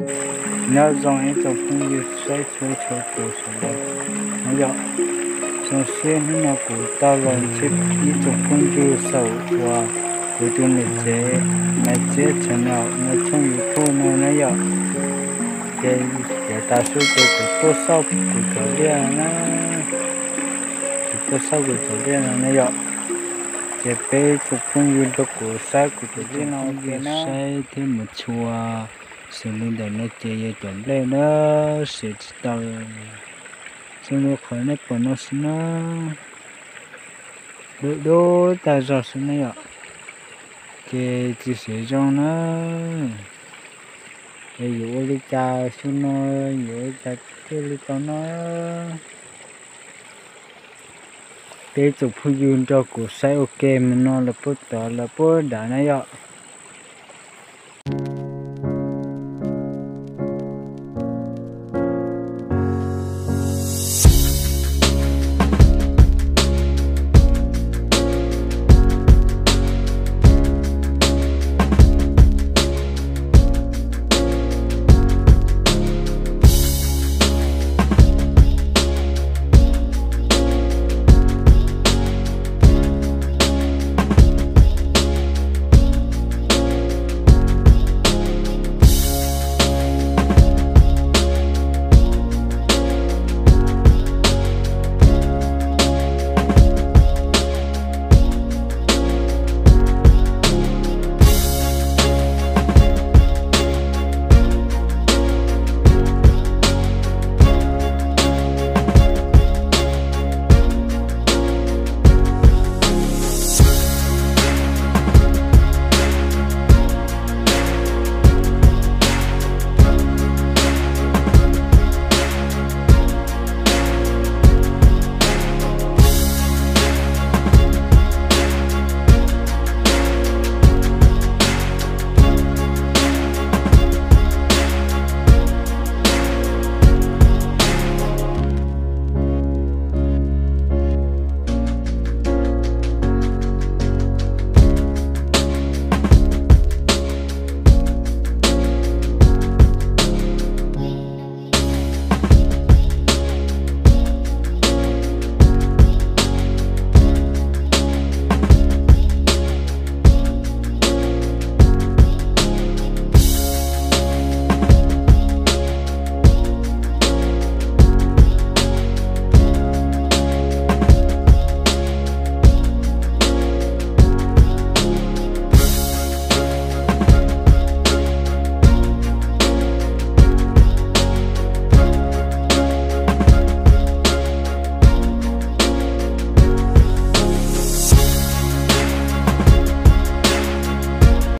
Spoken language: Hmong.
Nyob zoo ib tsoom phooj ywg saib txhua txhua tus sawv daws na yom. Zoo siab hnub no kuv tau los ntsib ib tsoom phooj ywg saum uas kuv tus niam tsev Maiv Txiab channel no tshooj YouTube no na yom. Ces yav tas su ces kuv tuaj xauj kuv cov liaj na, kuv tuaj xauj kuv cov liaj no na yom. Ces peb tsoom phooj ywg nrog kuv saib kuv cov liaj no ua ke na, saib thiab mus tshua xws li ntawm no ces yog cov nplej na, siav tsis tau. Zoo li qhov nej pom no xwb na, dub dub tag zog xwb na yom. Ces tsis siav zoo na, es yuav ua li cas xyoo no, yuav ua li cas thiaj li tau noj. Peb tsoom phooj ywg nrog kuv saib ua ke mus no lawm puag tod lawm puag nrad na yom.